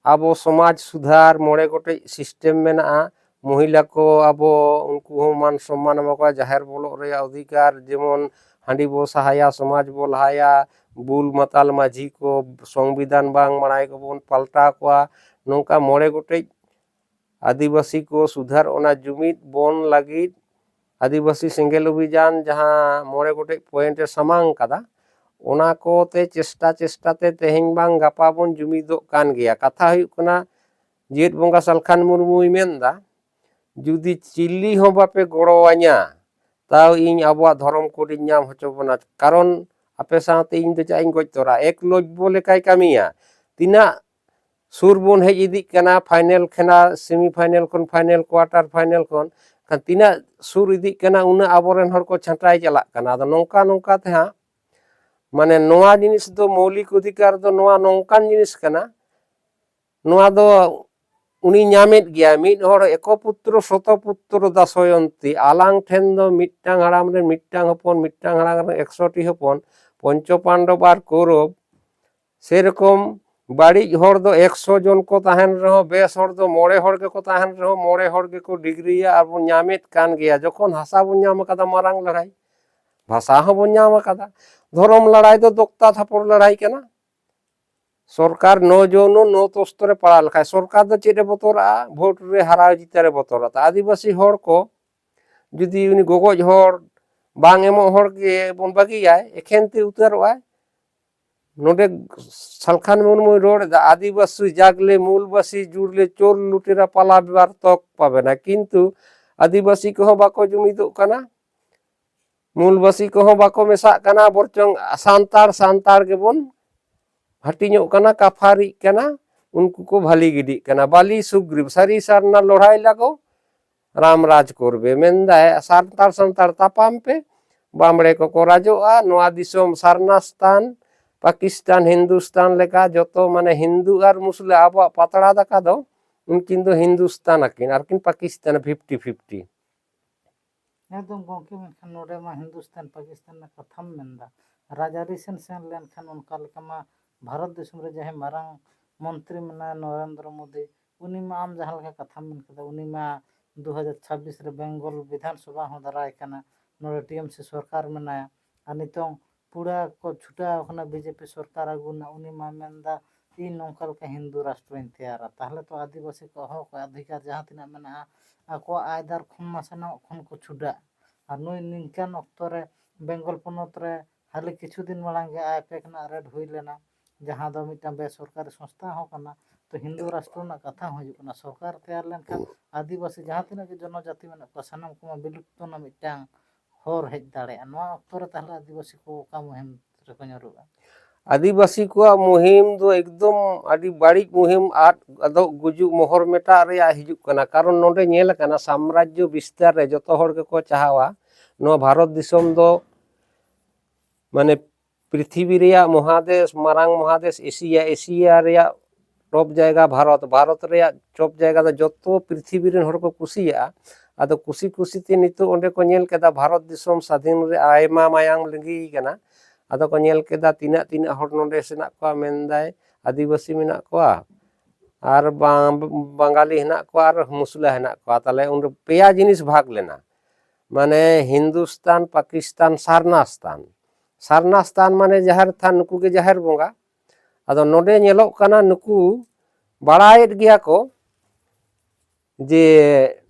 ᱟᱵᱚ ᱥᱚᱢᱟᱡᱽ ᱥᱩᱫᱷᱟᱹᱨ ᱢᱚᱬᱮ ᱜᱚᱴᱮᱡ system ᱢᱮᱱᱟᱜᱼᱟ᱾ ᱢᱚᱦᱤᱞᱟ ᱠᱚ ᱟᱵᱚ ᱩᱱᱠᱩ ᱦᱚᱸ ᱢᱟᱱ ᱥᱚᱱᱢᱟᱱ ᱮᱢᱟ ᱠᱚᱣᱟ, ᱡᱟᱦᱮᱨ ᱵᱚᱞᱚᱜ ᱨᱮᱭᱟᱜ ᱚᱫᱷᱤᱠᱟᱨ, ᱡᱮᱢᱚᱱ ᱦᱟᱺᱰᱤ ᱵᱚ ᱥᱟᱦᱟᱭᱟ, ᱥᱚᱢᱟᱡᱽ ᱵᱚ ᱞᱟᱦᱟᱭᱟ, ᱵᱩᱞ ᱢᱟᱛᱟᱞ ᱢᱟᱹᱡᱷᱤ ᱠᱚ, ᱥᱚᱝᱵᱤᱫᱷᱟᱱ ᱵᱟᱝ ᱢᱟᱲᱟᱭ ᱠᱚᱵᱚᱱ ᱯᱟᱞᱴᱟᱣ ᱠᱚᱣᱟ᱾ ᱱᱚᱝᱠᱟ ᱢᱚᱬᱮ ᱜᱚᱴᱮᱡ ᱟᱹᱫᱤᱵᱟᱹᱥᱤ ᱠᱚ ᱥᱩᱫᱷᱟᱹᱨ, ᱚᱱᱟ ᱡᱩᱢᱤᱫ ᱵᱚᱱ ᱞᱟᱹᱜᱤᱫ ᱟᱹᱫᱤᱵᱟᱹᱥᱤ ᱥᱮᱸᱜᱮᱞ ᱚᱵᱷᱤᱡᱟᱱ ᱡᱟᱦᱟᱸ ᱢᱚᱬᱮ ᱜᱚᱴᱮᱡ point ᱮ ᱥᱟᱢᱟᱝ ᱠᱟᱫᱟ, ᱚᱱᱟ ᱠᱚᱛᱮ ᱪᱮᱥᱴᱟ ᱪᱮᱥᱴᱟ ᱛᱮ ᱛᱮᱦᱮᱧ ᱵᱟᱝ ᱜᱟᱯᱟ ᱵᱚᱱ ᱡᱩᱢᱤᱫᱚᱜ ᱠᱟᱱ ᱜᱮᱭᱟ᱾ ᱠᱟᱛᱷᱟ ᱦᱩᱭᱩᱜ ᱠᱟᱱᱟ, ᱡᱮᱭᱮᱫ ᱵᱚᱸᱜᱟ ᱥᱟᱞᱠᱷᱟᱱ ᱢᱩᱨᱢᱩᱭ ᱢᱮᱱᱫᱟ, ᱡᱩᱫᱤ ᱪᱤᱞᱤ ᱦᱚᱸ ᱵᱟᱯᱮ ᱜᱚᱲᱚᱣᱟᱹᱧᱟ, ᱛᱟᱣ ᱤᱧ ᱟᱵᱚᱣᱟᱜ ᱫᱷᱚᱨᱚᱢ code ᱤᱧ ᱧᱟᱢ ᱦᱚᱪᱚ ᱵᱚᱱᱟ᱾ ᱠᱟᱨᱚᱱ ᱟᱯᱮ ᱥᱟᱶᱛᱮ ᱤᱧ ᱫᱚ ᱪᱟᱜ ᱤᱧ ᱜᱚᱡ ᱛᱚᱨᱟ᱾ ᱮᱠᱞᱚᱵᱽᱵᱚ ᱞᱮᱠᱟᱭ ᱠᱟᱹᱢᱤᱭᱟ᱾ ᱛᱤᱱᱟᱹᱜ ᱥᱩᱨ ᱵᱚᱱ ᱦᱮᱡ ᱤᱫᱤᱜ ᱠᱟᱱᱟ, final ᱠᱷᱚᱱᱟᱜ semi final ᱠᱷᱚᱱ final, quarter final ᱠᱷᱚᱱ, ᱠᱷᱟᱱ ᱛᱤᱱᱟᱹᱜ ᱥᱩᱨ ᱤᱫᱤᱜ ᱠᱟᱱᱟ, ᱩᱱᱟᱹᱜ ᱟᱵᱚᱨᱮᱱ ᱦᱚᱲ ᱠᱚ ᱪᱷᱟᱸᱴᱟᱭ ᱪᱟᱞᱟᱜ ᱠᱟᱱᱟ᱾ ᱟᱫᱚ ᱱᱚᱝᱠᱟ ᱱᱚᱝᱠᱟ ᱛᱮ ᱦᱟᱸᱜ, ᱢᱟᱱᱮ, ᱱᱚᱣᱟ ᱡᱤᱱᱤᱥ ᱫᱚ, ᱢᱳᱣᱞᱤᱠ ᱚᱫᱷᱤᱠᱟᱨ ᱫᱚ ᱱᱚᱣᱟ ᱱᱚᱝᱠᱟᱱ ᱡᱤᱱᱤᱥ ᱠᱟᱱᱟ, ᱱᱚᱣᱟ ᱫᱚ ᱩᱱᱤ ᱧᱟᱢᱮᱫ ᱜᱮᱭᱟ᱾ ᱢᱤᱫ ᱦᱚᱲ ᱮᱠᱚ ᱯᱩᱛᱨᱚ ᱥᱚᱛᱚ ᱯᱩᱛᱨᱚ ᱫᱟᱥᱚᱭᱚᱱᱛᱤ, ᱟᱞᱟᱝ ᱴᱷᱮᱱ ᱫᱚ ᱢᱤᱫᱴᱟᱝ ᱦᱟᱲᱟᱢ ᱨᱮᱱ ᱢᱤᱫᱴᱟᱝ ᱦᱚᱯᱚᱱ, ᱢᱤᱫᱴᱟᱝ ᱦᱟᱲᱟᱢ ᱨᱮᱱ ᱮᱠᱥᱚ ᱴᱤ ᱦᱚᱯᱚᱱ, ᱯᱚᱧᱪᱚ ᱯᱟᱱᱰᱚᱵ ᱟᱨ ᱠᱳᱣᱨᱚᱵ, ᱥᱮᱨᱚᱠᱚᱢ ᱵᱟᱹᱲᱤᱡ ᱦᱚᱲ ᱫᱚ ᱮᱠᱥᱚ ᱡᱚᱱ ᱠᱚ ᱛᱟᱦᱮᱱ ᱨᱮᱦᱚᱸ, ᱵᱮᱥ ᱦᱚᱲ ᱫᱚ ᱢᱚᱬᱮ ᱦᱚᱲ ᱜᱮᱠᱚ ᱛᱟᱦᱮᱱ ᱨᱮᱦᱚᱸ, ᱢᱚᱬᱮ ᱦᱚᱲ ᱜᱮᱠᱚ ᱰᱤᱜᱽᱨᱤᱭᱟ᱾ ᱟᱨ ᱵᱚᱱ ᱧᱟᱢᱮᱫ ᱠᱟᱱ ᱜᱮᱭᱟ᱾ ᱡᱚᱠᱷᱚᱱ ᱦᱟᱥᱟ ᱵᱚᱱ ᱧᱟᱢ ᱟᱠᱟᱫᱟ, ᱢᱟᱨᱟᱝ ᱞᱟᱹᱲᱦᱟᱹᱭ, ᱵᱷᱟᱥᱟ ᱦᱚᱸᱵᱚᱱ ᱧᱟᱢ ᱟᱠᱟᱫᱟ᱾ ᱫᱷᱚᱨᱚᱢ ᱞᱟᱹᱲᱦᱟᱹᱭ ᱫᱚ ᱫᱚᱠᱛᱟ ᱛᱷᱟᱯᱚᱲ ᱞᱟᱹᱲᱦᱟᱹᱭ ᱠᱟᱱᱟ᱾ ᱥᱚᱨᱠᱟᱨ ᱱᱚ ᱡᱚᱱᱚ ᱱᱚ ᱛᱚᱥᱛᱚ ᱨᱮ ᱯᱟᱲᱟᱣ ᱞᱮᱠᱷᱟᱱ, ᱥᱚᱨᱠᱟᱨ ᱫᱚ ᱪᱮᱫ ᱮ ᱵᱚᱛᱚᱨᱟᱜᱼᱟ? ᱵᱷᱳᱴ ᱨᱮ ᱦᱟᱨᱟᱣ ᱡᱤᱛᱟᱹᱣ ᱨᱮ ᱵᱚᱛᱚᱨᱟᱜᱼᱟ᱾ ᱛᱚ ᱟᱹᱫᱤᱵᱟᱹᱥᱤ ᱦᱚᱲ ᱠᱚ ᱡᱩᱫᱤ ᱩᱱᱤ ᱜᱚᱜᱚᱡ ᱦᱚᱲ, ᱵᱟᱝ ᱮᱢᱚᱜ ᱦᱚᱲ ᱜᱮ ᱵᱚᱱ ᱵᱟᱹᱜᱤᱭᱟᱭ, ᱮᱠᱷᱮᱱ ᱛᱮ ᱩᱛᱟᱹᱨᱚᱜᱼᱟᱭ᱾ ᱱᱚᱰᱮ ᱥᱟᱞᱠᱷᱟᱱ ᱢᱩᱨᱢᱩᱭ ᱨᱚᱲ ᱮᱫᱟ, "ᱟᱹᱫᱤᱵᱟᱹᱥᱤ ᱡᱟᱜᱽᱞᱮ ᱢᱩᱞᱵᱟᱹᱥᱤ ᱡᱩᱲᱞᱮ ᱪᱳᱨ ᱞᱩᱴᱮᱨᱟ ᱯᱟᱞᱟ ᱵᱮᱵᱟᱨ ᱛᱚᱠ ᱯᱟᱵᱮᱱᱟ", ᱠᱤᱱᱛᱩ ᱟᱹᱫᱤᱵᱟᱹᱥᱤ ᱠᱚᱦᱚᱸ ᱵᱟᱠᱚ ᱡᱩᱢᱤᱫᱚᱜ ᱠᱟᱱᱟ᱾ ᱢᱩᱞᱵᱟᱹᱥᱤ ᱠᱚᱦᱚᱸ ᱵᱟᱠᱚ ᱢᱮᱥᱟᱜ ᱠᱟᱱᱟ, ᱵᱚᱨᱪᱚᱝ ᱥᱟᱱᱛᱟᱲ ᱥᱟᱱᱛᱟᱲ ᱜᱮᱵᱚᱱ ᱦᱟᱹᱴᱤᱧᱚᱜ ᱠᱟᱱᱟ, ᱠᱟᱯᱷᱟᱨᱤᱜ ᱠᱟᱱᱟ, ᱩᱱᱠᱩ ᱠᱚ ᱵᱷᱟᱹᱞᱤ ᱜᱤᱰᱤᱜ ᱠᱟᱱᱟ᱾ ᱵᱟᱞᱤ ᱥᱩᱜᱽᱨᱤᱵ, ᱥᱟᱹᱨᱤ ᱥᱟᱨᱱᱟ ᱞᱚᱲᱦᱟᱭ ᱞᱟᱜᱚ, ᱨᱟᱢ ᱨᱟᱡᱽ ᱠᱚᱨᱵᱮ ᱢᱮᱱᱫᱟᱭ, ᱥᱟᱱᱛᱟᱲ ᱥᱟᱱᱛᱟᱲ ᱛᱟᱯᱟᱢ ᱯᱮ, ᱵᱟᱢᱲᱮ ᱠᱚᱠᱚ ᱨᱟᱡᱚᱜᱼᱟ, ᱱᱚᱣᱟ ᱫᱤᱥᱚᱢ ᱥᱟᱨᱱᱟ ᱥᱛᱷᱟᱱ, ᱯᱟᱠᱤᱥᱛᱟᱱ ᱦᱤᱱᱫᱩᱥᱛᱟᱱ ᱞᱮᱠᱟ ᱡᱚᱛᱚ ᱢᱟᱱᱮ ᱦᱤᱱᱫᱩ ᱟᱨ ᱢᱩᱥᱞᱟᱹ ᱟᱵᱚᱣᱟᱜ ᱯᱟᱛᱲᱟ ᱫᱟᱠᱟ ᱫᱚ ᱩᱱᱠᱤᱱ ᱫᱚ ᱦᱤᱱᱫᱩᱥᱛᱟᱱ ᱟᱹᱠᱤᱱ, ᱟᱨᱠᱤᱱ ᱯᱟᱠᱤᱥᱛᱟᱱ ᱯᱷᱤᱯᱴᱤ ᱯᱷᱤᱯᱴᱤ᱾ ᱮᱠᱫᱚᱢ ᱜᱚᱢᱠᱮ, ᱢᱮᱱᱠᱷᱟᱱ ᱱᱚᱰᱮ ᱢᱟ ᱦᱤᱱᱫᱩᱥᱛᱟᱱ ᱯᱟᱠᱤᱥᱛᱟᱱ ᱨᱮᱱᱟᱜ ᱠᱟᱛᱷᱟᱢ ᱢᱮᱱᱫᱟ, ᱨᱟᱡᱽᱟᱹᱨᱤ ᱥᱮᱱ ᱥᱮᱱ ᱞᱮᱱᱠᱷᱟᱱ ᱚᱱᱠᱟ ᱞᱮᱠᱟ ᱢᱟ ᱵᱷᱟᱨᱚᱛ ᱫᱤᱥᱚᱢ ᱨᱮ ᱡᱟᱦᱟᱸᱭ ᱢᱟᱨᱟᱝ ᱢᱚᱱᱛᱨᱤ ᱢᱮᱱᱟᱭᱟ ᱱᱚᱨᱮᱱᱫᱨᱚ ᱢᱳᱫᱤ, ᱩᱱᱤ ᱢᱟ ᱟᱢ ᱡᱟᱦᱟᱸ ᱞᱮᱠᱟ ᱠᱟᱛᱷᱟᱢ ᱢᱮᱱ ᱠᱮᱫᱟ, ᱩᱱᱤ ᱢᱟ ᱫᱩ ᱦᱟᱡᱟᱨ ᱪᱷᱟᱵᱵᱤᱥ ᱨᱮ ᱵᱮᱝᱜᱚᱞ ᱵᱤᱫᱷᱟᱱ ᱥᱚᱵᱷᱟ ᱦᱚᱸ ᱫᱟᱨᱟᱭ ᱠᱟᱱᱟ, ᱱᱚᱰᱮ ᱴᱤ ᱮᱢ ᱥᱤ ᱥᱚᱨᱠᱟᱨ ᱢᱮᱱᱟᱭᱟ, ᱟᱨ ᱱᱤᱛᱚᱝ ᱯᱩᱲᱟ ᱠᱚ ᱪᱷᱩᱴᱟᱹᱣ ᱟᱠᱟᱱᱟ ᱵᱤ ᱡᱮ ᱯᱤ ᱥᱚᱨᱠᱟᱨ ᱟᱹᱜᱩ ᱨᱮᱱᱟᱜ᱾ ᱩᱱᱤ ᱢᱟ ᱢᱮᱱᱫᱟ, ᱤᱧ ᱱᱚᱝᱠᱟ ᱞᱮᱠᱟ ᱦᱤᱱᱫᱩ ᱨᱟᱥᱴᱨᱚᱧ ᱛᱮᱭᱟᱨᱟ, ᱛᱟᱦᱚᱞᱮ ᱛᱚ ᱟᱹᱫᱤᱵᱟᱹᱥᱤ ᱠᱚᱣᱟᱜ ᱦᱚᱸ ᱚᱠᱚᱭ ᱚᱫᱷᱤᱠᱟᱨ ᱡᱟᱦᱟᱸ ᱛᱤᱱᱟᱹᱜ ᱢᱮᱱᱟᱜᱼᱟ, ᱟᱠᱚᱣᱟᱜ ᱟᱭᱫᱟᱨ ᱠᱷᱚᱱ ᱢᱟ ᱥᱟᱱᱟᱢᱟᱜ ᱠᱷᱚᱱ ᱠᱚ ᱪᱷᱩᱰᱟᱹᱜ᱾ ᱟᱨ ᱱᱩᱭ ᱱᱤᱝᱠᱟᱱ ᱚᱠᱛᱚ ᱨᱮ ᱵᱮᱝᱜᱚᱞ ᱯᱚᱱᱚᱛ ᱨᱮ ᱦᱟᱹᱞᱤ ᱠᱤᱪᱷᱩ ᱫᱤᱱ ᱢᱟᱲᱟᱝ ᱜᱮ ᱟᱭᱯᱮᱠ ᱨᱮᱱᱟᱜ ᱨᱮᱰ ᱦᱩᱭ ᱞᱮᱱᱟ, ᱡᱟᱦᱟᱸ ᱫᱚ ᱢᱤᱫᱴᱟᱝ ᱵᱮᱥᱚᱨᱠᱟᱨᱤ ᱥᱚᱝᱥᱛᱷᱟ ᱦᱚᱸ ᱠᱟᱱᱟ᱾ ᱛᱚ ᱦᱤᱱᱫᱩ ᱨᱟᱥᱴᱨᱚ ᱨᱮᱱᱟᱜ ᱠᱟᱛᱷᱟ ᱦᱚᱸ ᱦᱤᱡᱩᱜ ᱠᱟᱱᱟ᱾ ᱥᱚᱨᱠᱟᱨ ᱛᱮᱭᱟᱨ ᱞᱮᱱᱠᱷᱟᱱ ᱟᱹᱫᱤᱵᱟᱹᱥᱤ ᱡᱟᱦᱟᱸ ᱛᱤᱱᱟᱹᱜ ᱜᱮ ᱡᱚᱱᱚᱡᱟᱹᱛᱤ ᱢᱮᱱᱟᱜ ᱠᱚᱣᱟ, ᱥᱟᱱᱟᱢ ᱠᱚᱢᱟ ᱵᱤᱞᱩᱯᱛᱚ ᱨᱮᱱᱟᱜ ᱢᱤᱫᱴᱟᱝ ᱦᱚᱨ ᱦᱮᱡ ᱫᱟᱲᱮᱭᱟᱜᱼᱟ᱾ ᱱᱚᱣᱟ ᱚᱠᱛᱚ ᱨᱮ ᱛᱟᱦᱚᱞᱮ ᱟᱹᱫᱤᱵᱟᱹᱥᱤ ᱠᱚ ᱚᱠᱟ ᱢᱩᱦᱤᱢ ᱨᱮᱠᱚ ᱧᱩᱨᱩᱜᱼᱟ? ᱟᱹᱫᱤᱵᱟᱹᱥᱤ ᱠᱚᱣᱟᱜ ᱢᱩᱦᱤᱢ ᱫᱚ ᱮᱠᱫᱚᱢ ᱟᱹᱰᱤ ᱵᱟᱹᱲᱤᱡ ᱢᱩᱦᱤᱢ, ᱟᱫ ᱟᱫᱚᱜ ᱜᱩᱡᱩᱜ ᱢᱚᱦᱚᱨ ᱢᱮᱴᱟᱜ ᱨᱮᱭᱟᱜ ᱦᱤᱡᱩᱜ ᱠᱟᱱᱟ᱾ ᱠᱟᱨᱚᱱ ᱱᱚᱰᱮ ᱧᱮᱞ ᱟᱠᱟᱱᱟ, ᱥᱟᱢᱨᱟᱡᱽᱡᱚ ᱵᱤᱥᱛᱟᱨ ᱨᱮ ᱡᱚᱛᱚ ᱦᱚᱲ ᱜᱮᱠᱚ ᱪᱟᱦᱟᱣᱟ ᱱᱚᱣᱟ ᱵᱷᱟᱨᱚᱛ ᱫᱤᱥᱚᱢ ᱫᱚ ᱢᱟᱱᱮ ᱯᱨᱤᱛᱷᱤᱵᱤ ᱨᱮᱭᱟᱜ ᱢᱚᱦᱟᱫᱮᱥ, ᱢᱟᱨᱟᱝ ᱢᱚᱦᱟᱫᱮᱥ ᱮᱥᱤᱭᱟ, ᱮᱥᱤᱭᱟ ᱨᱮᱭᱟᱜ ᱴᱚᱯ ᱡᱟᱭᱜᱟ ᱵᱷᱟᱨᱚᱛ, ᱵᱷᱟᱨᱚᱛ ᱨᱮᱭᱟᱜ ᱴᱚᱯ ᱡᱟᱭᱜᱟ ᱫᱚ ᱡᱚᱛᱚ ᱯᱨᱤᱛᱷᱤᱵᱤ ᱨᱮᱱ ᱦᱚᱲ ᱠᱚ ᱠᱩᱥᱤᱭᱟᱜᱼᱟ᱾ ᱟᱫᱚ ᱠᱩᱥᱤ ᱠᱩᱥᱤ ᱛᱮ ᱱᱤᱛᱚᱜ ᱚᱸᱰᱮ ᱠᱚ ᱧᱮᱞ ᱠᱮᱫᱟ ᱵᱷᱟᱨᱚᱛ ᱫᱤᱥᱚᱢ ᱥᱟᱫᱷᱤᱱ ᱨᱮ ᱟᱭᱢᱟ ᱢᱟᱭᱟᱝ ᱞᱤᱸᱜᱤ ᱠᱟᱱᱟ᱾ ᱟᱫᱚ ᱠᱚ ᱧᱮᱞ ᱠᱮᱫᱟ ᱛᱤᱱᱟᱹᱜ ᱛᱤᱱᱟᱹᱜ ᱦᱚᱲ ᱱᱚᱰᱮ ᱥᱮᱱᱟᱜ ᱠᱚᱣᱟ, ᱢᱮᱱᱫᱟᱭ ᱟᱹᱫᱤᱵᱟᱹᱥᱤ ᱢᱮᱱᱟᱜ ᱠᱚᱣᱟ ᱟᱨ ᱵᱟᱝ ᱵᱟᱝᱜᱟᱞᱤ ᱦᱮᱱᱟᱜ ᱠᱚᱣᱟ ᱟᱨ ᱢᱩᱥᱞᱟᱹ ᱦᱮᱱᱟᱜ ᱠᱚᱣᱟ᱾ ᱛᱟᱦᱞᱮ ᱩᱱᱨᱮ ᱯᱮᱭᱟ ᱡᱤᱱᱤᱥ ᱵᱷᱟᱜᱽ ᱞᱮᱱᱟ, ᱢᱟᱱᱮ ᱦᱤᱱᱫᱩᱥᱛᱟᱱ, ᱯᱟᱠᱤᱥᱛᱟᱱ, ᱥᱟᱨᱱᱟ ᱥᱛᱟᱱ᱾ ᱥᱟᱨᱱᱟ ᱥᱛᱟᱱ ᱢᱟᱱᱮ ᱡᱟᱦᱮᱨ ᱛᱷᱟᱱ, ᱱᱩᱠᱩ ᱜᱮ ᱡᱟᱦᱮᱨ ᱵᱚᱸᱜᱟ᱾ ᱟᱫᱚ ᱱᱚᱰᱮ ᱧᱮᱞᱚᱜ ᱠᱟᱱᱟ, ᱱᱩᱠᱩ ᱵᱟᱲᱟᱭᱮᱫ ᱜᱮᱭᱟ ᱠᱚ ᱡᱮ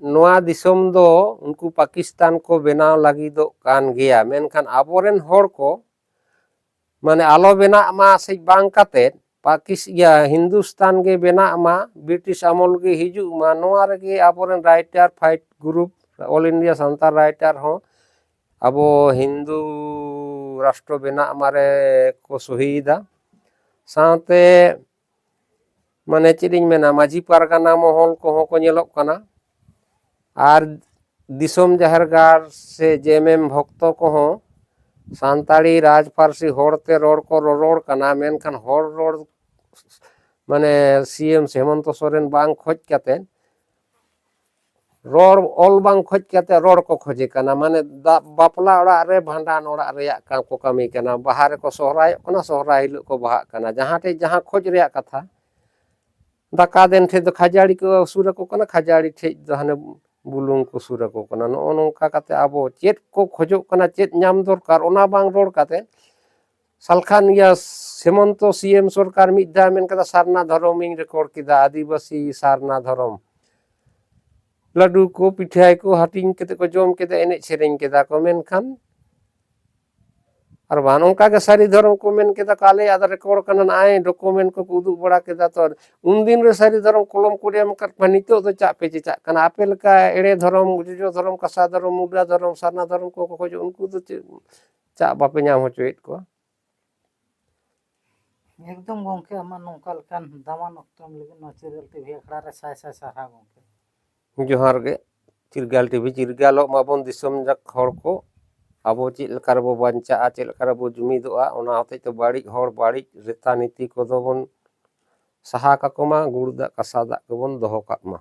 ᱱᱚᱣᱟ ᱫᱤᱥᱚᱢ ᱫᱚ ᱩᱱᱠᱩ ᱯᱟᱠᱤᱥᱛᱟᱱ ᱠᱚ ᱵᱮᱱᱟᱣ ᱞᱟᱹᱜᱤᱫᱚᱜ ᱠᱟᱱ ᱜᱮᱭᱟ, ᱢᱮᱱᱠᱷᱟᱱ ᱟᱵᱚᱨᱮᱱ ᱦᱚᱲ ᱠᱚ ᱢᱟᱱᱮ ᱟᱞᱚ ᱵᱮᱱᱟᱜ ᱢᱟ ᱥᱮ ᱵᱟᱝ ᱠᱟᱛᱮ ᱯᱟᱠᱤᱥ ᱤᱭᱟ ᱦᱤᱱᱫᱩᱥᱛᱟᱱ ᱜᱮ ᱵᱮᱱᱟᱜ ᱢᱟ, ᱵᱨᱤᱴᱤᱥ ᱟᱢᱚᱞ ᱜᱮ ᱦᱤᱡᱩᱜ ᱢᱟ, ᱱᱚᱣᱟ ᱨᱮᱜᱮ ᱟᱵᱚᱨᱮᱱ writer fight group, all India Santal writer ᱦᱚᱸ ᱟᱵᱚ ᱦᱤᱱᱫᱩ ᱨᱟᱥᱴᱨᱚ ᱵᱮᱱᱟᱜ ᱢᱟᱨᱮ ᱠᱚ ᱥᱚᱦᱤᱭᱮᱫᱟ᱾ ᱥᱟᱶᱛᱮ ᱢᱟᱱᱮ ᱪᱮᱫ ᱤᱧ ᱢᱮᱱᱟ, ᱢᱟᱹᱡᱷᱤ ᱯᱟᱨᱜᱟᱱᱟ ᱢᱚᱦᱚᱞ ᱠᱚᱦᱚᱸ ᱠᱚ ᱧᱮᱞᱚᱜ ᱠᱟᱱᱟ᱾ ᱟᱨ ᱫᱤᱥᱚᱢ ᱡᱟᱦᱮᱨ ᱜᱟᱲ ᱥᱮ ᱡᱮ ᱮᱢ ᱮᱢ ᱵᱷᱚᱠᱛᱚ ᱠᱚᱦᱚᱸ ᱥᱟᱱᱛᱟᱲᱤ ᱨᱟᱡᱽ ᱯᱟᱹᱨᱥᱤ ᱦᱚᱲᱛᱮ ᱨᱚᱲ ᱠᱚ ᱨᱚᱨᱚᱲ ᱠᱟᱱᱟ, ᱢᱮᱱᱠᱷᱟᱱ ᱦᱚᱲ ᱨᱚᱲ ᱢᱟᱱᱮ ᱥᱤ ᱮᱢ ᱦᱮᱢᱚᱱᱛᱚ ᱥᱚᱨᱮᱱ ᱵᱟᱝ ᱠᱷᱚᱡᱽ ᱠᱟᱛᱮ ᱨᱚᱲ ᱚᱞ ᱵᱟᱝ ᱠᱷᱚᱡᱽ ᱠᱟᱛᱮ ᱨᱚᱲ ᱠᱚ ᱠᱷᱚᱡᱮ ᱠᱟᱱᱟ᱾ ᱢᱟᱱᱮ ᱫᱟᱜ ᱵᱟᱯᱞᱟ ᱚᱲᱟᱜ ᱨᱮ ᱵᱷᱟᱸᱰᱟᱱ ᱚᱲᱟᱜ ᱨᱮᱭᱟᱜ ᱠᱟᱢ ᱠᱚ ᱠᱟᱹᱢᱤ ᱠᱟᱱᱟ, ᱵᱟᱦᱟ ᱨᱮᱠᱚ ᱥᱚᱦᱨᱟᱭᱚᱜ ᱠᱟᱱᱟ, ᱥᱚᱦᱨᱟᱭ ᱦᱤᱞᱳᱜ ᱠᱚ ᱵᱟᱦᱟᱜ ᱠᱟᱱᱟ, ᱡᱟᱦᱟᱸ ᱴᱷᱮᱡ ᱡᱟᱦᱟᱸ ᱠᱷᱚᱡᱽ ᱨᱮᱭᱟᱜ ᱠᱟᱛᱷᱟ᱾ ᱫᱟᱠᱟ ᱫᱮᱱ ᱴᱷᱮᱡ ᱫᱚ ᱠᱷᱟᱡᱟᱲᱤ ᱠᱚ ᱥᱩᱨ ᱟᱠᱚ ᱠᱟᱱᱟ, ᱠᱷᱟᱡᱟᱲᱤ ᱴᱷᱮᱡ ᱫᱚ ᱦᱟᱱᱮ ᱵᱩᱞᱩᱝ ᱠᱚ ᱥᱩᱨ ᱟᱠᱚ ᱠᱟᱱᱟ᱾ ᱱᱚᱜᱼᱚ ᱱᱚᱝᱠᱟ ᱠᱟᱛᱮ ᱟᱵᱚ ᱪᱮᱫ ᱠᱚ ᱠᱷᱚᱡᱚᱜ ᱠᱟᱱᱟ, ᱪᱮᱫ ᱧᱟᱢ ᱫᱚᱨᱠᱟᱨ, ᱚᱱᱟ ᱵᱟᱝ ᱨᱚᱲ ᱠᱟᱛᱮ ᱥᱟᱞᱠᱷᱟᱱ ᱤᱭᱟᱹ ᱦᱮᱢᱚᱱᱛᱚ ᱥᱤ ᱮᱢ ᱥᱚᱨᱠᱟᱨ ᱢᱤᱫ ᱫᱷᱟᱣ ᱢᱮᱱ ᱠᱮᱫᱟ, "ᱥᱟᱨᱱᱟ ᱫᱷᱚᱨᱚᱢ ᱤᱧ ᱨᱮᱠᱚᱨᱰ ᱠᱮᱫᱟ, ᱟᱹᱫᱤᱵᱟᱹᱥᱤ ᱥᱟᱨᱱᱟ ᱫᱷᱚᱨᱚᱢ᱾" ᱞᱟᱹᱰᱩ ᱠᱚ, ᱯᱤᱴᱷᱟᱹ ᱠᱚ ᱦᱟᱹᱴᱤᱧ ᱠᱟᱛᱮ ᱠᱚ ᱡᱚᱢ ᱠᱮᱫᱟ, ᱮᱱᱮᱡ ᱥᱮᱨᱮᱧ ᱠᱮᱫᱟ ᱠᱚ, ᱢᱮᱱᱠᱷᱟᱱ ᱟᱨ ᱵᱟᱝ ᱚᱱᱠᱟ ᱜᱮ ᱥᱟᱹᱨᱤ ᱫᱷᱚᱨᱚᱢ ᱠᱚ ᱢᱮᱱ ᱠᱮᱫᱟ ᱠᱚ, "ᱟᱞᱮᱭᱟᱜ ᱫᱚ ᱨᱮᱠᱚᱨᱰ ᱠᱟᱱᱟ, ᱱᱚᱜᱼᱚᱭ ᱰᱚᱠᱩᱢᱮᱱᱴ ᱠᱚᱠᱚ ᱩᱫᱩᱜ ᱵᱟᱲᱟ ᱠᱮᱫᱟ᱾" ᱛᱚ ᱩᱱᱫᱤᱱ ᱨᱮ ᱥᱟᱹᱨᱤ ᱫᱷᱚᱨᱚᱢ ᱠᱚᱞᱚᱢ ᱠᱚ ᱮᱢ ᱟᱠᱟᱫ ᱠᱚᱣᱟ, ᱱᱤᱛᱚᱜ ᱫᱚ ᱪᱟᱜ ᱯᱮ ᱪᱮᱪᱟᱜ ᱠᱟᱱᱟ? ᱟᱯᱮ ᱞᱮᱠᱟ ᱮᱲᱮ ᱫᱷᱚᱨᱚᱢ, ᱡᱚᱡᱚ ᱫᱷᱚᱨᱚᱢ, ᱠᱟᱥᱟ ᱫᱷᱚᱨᱚᱢ, ᱢᱩᱰᱟ ᱫᱷᱚᱨᱚᱢ, ᱥᱟᱨᱱᱟ ᱫᱷᱚᱨᱚᱢ ᱠᱚᱠᱚ ᱠᱷᱚᱡᱚᱜ, ᱩᱱᱠᱩ ᱫᱚ ᱪᱮᱫ ᱪᱟᱜ ᱵᱟᱯᱮ ᱧᱟᱢ ᱦᱚᱪᱚᱭᱮᱫ ᱠᱚᱣᱟ? ᱮᱠᱫᱚᱢ ᱜᱚᱢᱠᱮ, ᱟᱢᱟᱜ ᱱᱚᱝᱠᱟ ᱞᱮᱠᱟᱱ ᱫᱟᱢᱟᱱ ᱚᱠᱛᱚ ᱮᱢ ᱞᱟᱹᱜᱤᱫ ᱱᱚᱣᱟ ᱪᱤᱨᱜᱟᱹᱞ ᱴᱤᱵᱷᱤ ᱟᱠᱷᱲᱟ ᱨᱮ ᱥᱟᱭ ᱥᱟᱭ ᱥᱟᱨᱦᱟᱣ ᱜᱚᱢᱠᱮ᱾ ᱡᱚᱦᱟᱨ ᱜᱮ᱾ ᱪᱤᱨᱜᱟᱹᱞ ᱴᱤᱵᱷᱤ, ᱪᱤᱨᱜᱟᱹᱞᱚᱜ ᱢᱟᱵᱚᱱ ᱫᱤᱥᱚᱢ ᱡᱟᱠ ᱦᱚᱲ ᱠᱚ᱾ ᱟᱵᱚ ᱪᱮᱫ ᱞᱮᱠᱟ ᱨᱮᱵᱚ ᱵᱟᱧᱪᱟᱜᱼᱟ, ᱪᱮᱫ ᱞᱮᱠᱟ ᱨᱮᱵᱚ ᱡᱩᱢᱤᱫᱚᱜᱼᱟ, ᱚᱱᱟ ᱦᱚᱛᱮᱡ ᱛᱮ ᱵᱟᱹᱲᱤᱡ ᱦᱚᱲ, ᱵᱟᱹᱲᱤᱡ ᱨᱤᱛᱟ ᱱᱤᱛᱤ ᱠᱚᱫᱚ ᱵᱚᱱ ᱥᱟᱦᱟ ᱠᱟᱠᱚ ᱢᱟ, ᱜᱩᱲ ᱫᱟᱜ ᱠᱟᱥᱟ ᱫᱟᱜ ᱠᱚᱵᱚᱱ ᱫᱚᱦᱚ ᱠᱟᱜ ᱢᱟ᱾